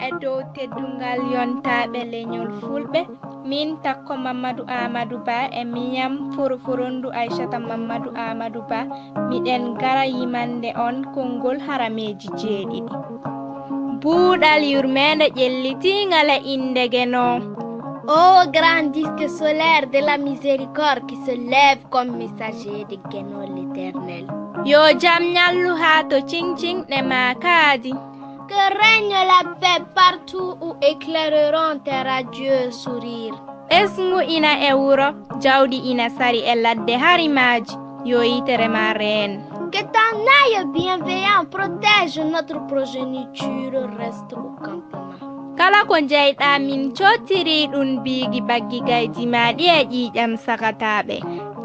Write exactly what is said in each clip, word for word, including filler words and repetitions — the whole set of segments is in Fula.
E dow teddungal yontaaɓe leñol Fulɓe, min Takko Mamadou Amadou Ba e miñam Foroforondu Aissata Mamadou Amadou Ba, miɗen ngara yimande on konngol harameeji jeeɗiɗi. Buuɗal yurmeende ƴellitiingal e innde Geno. Ô grand disque solaire de la miséricorde qui se lève comme messager de Geno l'Éternel. Yo jam ñallu haa to ciŋ-ciŋ ɗe maa kaadi. Que règne la paix partout où éclaireront tes radieux sourires. Ɓesngu ina e wuro, jawdi ina sari e ladde harimaaji, yo yitere ma reen. Que ton œil bienveillant protège notre progéniture, reste au campement. Kala ko njeyɗaa min cottiri ɗum biigi baggi gaydi ma ɗi e ƴiiƴam sagataaɓe.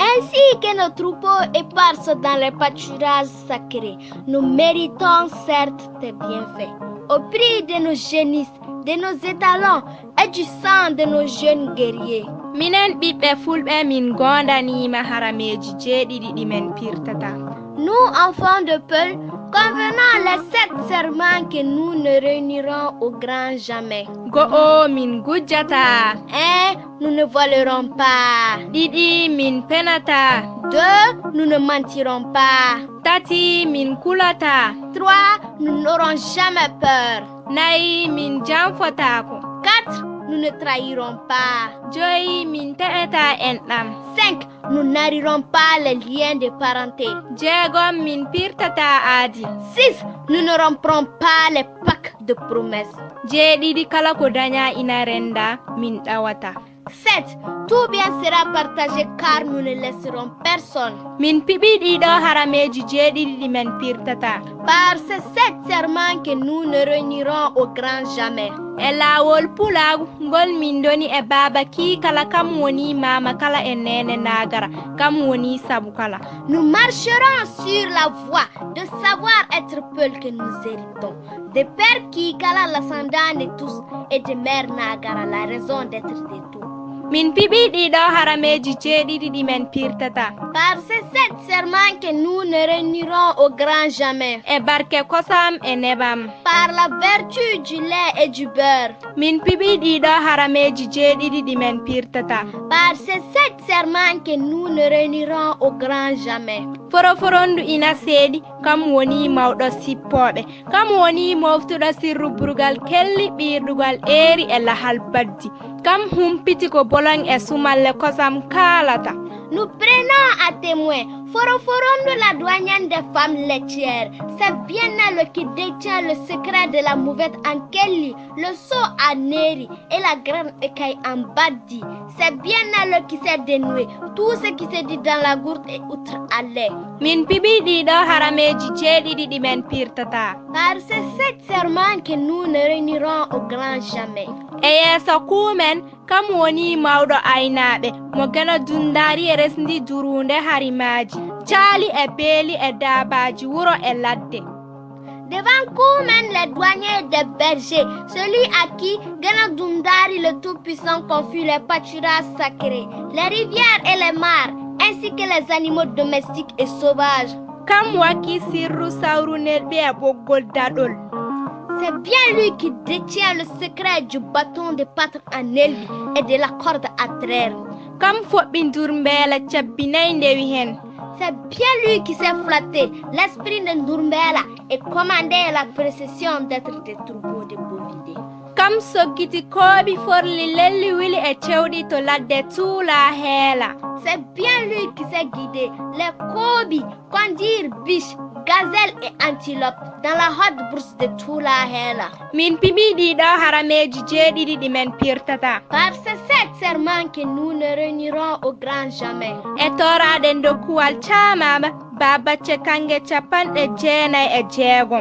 Ainsi que nos troupeaux éparses dans les pâturages sacrés, nous méritons certes tes bienfaits. Au prix de nos génisses, de nos étalons et du sang de nos jeunes guerriers. Minen ɓiɓɓe Fulɓe min goondaniima harameeji jeeɗiɗi ɗi men pirtata. Nous, enfants de peuple, convenons les sept serments que nous ne réunirons au grand jamais. Go'o min ngujjataa. Un, nous ne volerons pas. Ɗiɗi min penataa. Deux, nous ne mentirons pas. Tati min kulataa. Trois, nous n'aurons jamais peur. Nayi min janfotaako. Quatre, nous ne trahirons pas. Joyi min te'etaa enɗam. Cinq, nous n'harirons pas les liens de parenté. Jeegom min pirtataa aadi. Six, nous ne romprons pas les pactes de promesse. Jeeɗiɗi kala ko dañaa ina renndaa, min ɗawataa. Sept, tout bien sera partagé car nous ne laisserons personne. Min piɓii ɗii ɗoo harameeji jeeɗiɗi ɗi men pirtata. Par ces sept serments que nous ne réunirons au grand jamais. E laawol pulaagu ngol min ndoni e baaba kii kala kam woni maama kala e neene naagara kam woni sabu kala. Nous marcherons sur la voie de savoir être peuple que nous héritons. De père kii kala l'ascendant de tous et de mère naagara la raison d'être de tout. Min piɓii ɗii ɗoo harameeji jeeɗiɗi ɗi men pirtata. Par ces sept serments que nous ne réunirons au grand jamais. E barke kosam e nebam. Par la vertu du lait et du beurre. Min piɓii ɗii ɗoo harameeji jeeɗiɗi ɗi men pirtata. Par ces sept serments que nous ne réunirons au grand jamais. Foroforondu ina seeɗi, kam woni mawɗo sippooɓe. Kam woni moftuɗo sirru burgal kelli ɓiirɗugal eeri e lahal baddi. Kam humpiti ko boloŋ e sumalle kosam kaalata. Nous prenons à témoin Foroforondu, la douanière des femmes laitières. C'est bien elle qui détient le secret de la mouvette en kelli, le seau en eeri et la grande écaille en baddi. C'est bien elle qui sait dénouer tout ce qui se dit dans la gourde et outre aller. Min piɓii ɗii ɗoo harameeji jeeɗiɗi ɗi men pirtata. Par ces sept serments que nous ne réunirons au grand jamais. E yeeso kuu men, kam woni mawɗo aynaaɓe, mo Geno Dundaari e resndi duruunde harimaaji, caali e beeli e daabaaji wuro e ladde. Devant kuu men les douaniers des bergers, celui à qui Geno Dundaari le Tout-Puissant confie les pâturages sacrés, les rivières et les mares, ainsi que les animaux domestiques et sauvages. Kam wakki sirru sawru nelɓi e ɓoggol daɗol. C'est bien lui qui détient le secret du bâton de pâtre en elbi et de la corde à traire. Kam foɓɓi ndurmbeela cabbi nayi ndewi heen. C'est bien lui qui sait flatter l'esprit de Ndurmbeela et commander la procession d'être des troupeaux de bovidés. Kam soggiti kooɓi forli lelli wili e cewɗi to ladde tuula heela. C'est bien lui qui sait guider les kooɓi, conduire biche, gazelle et antilope dans la haute brousse de tuula heela. Min piɓii ɗii ɗoo harameeji jeeɗiɗi ɗi men pirtata. Par ces sept serments que nous ne réunirons au grand jamais. E tooraade ndokkuwal caamaama, baabacce kaŋŋe capanɗe jeenayi e jeegom.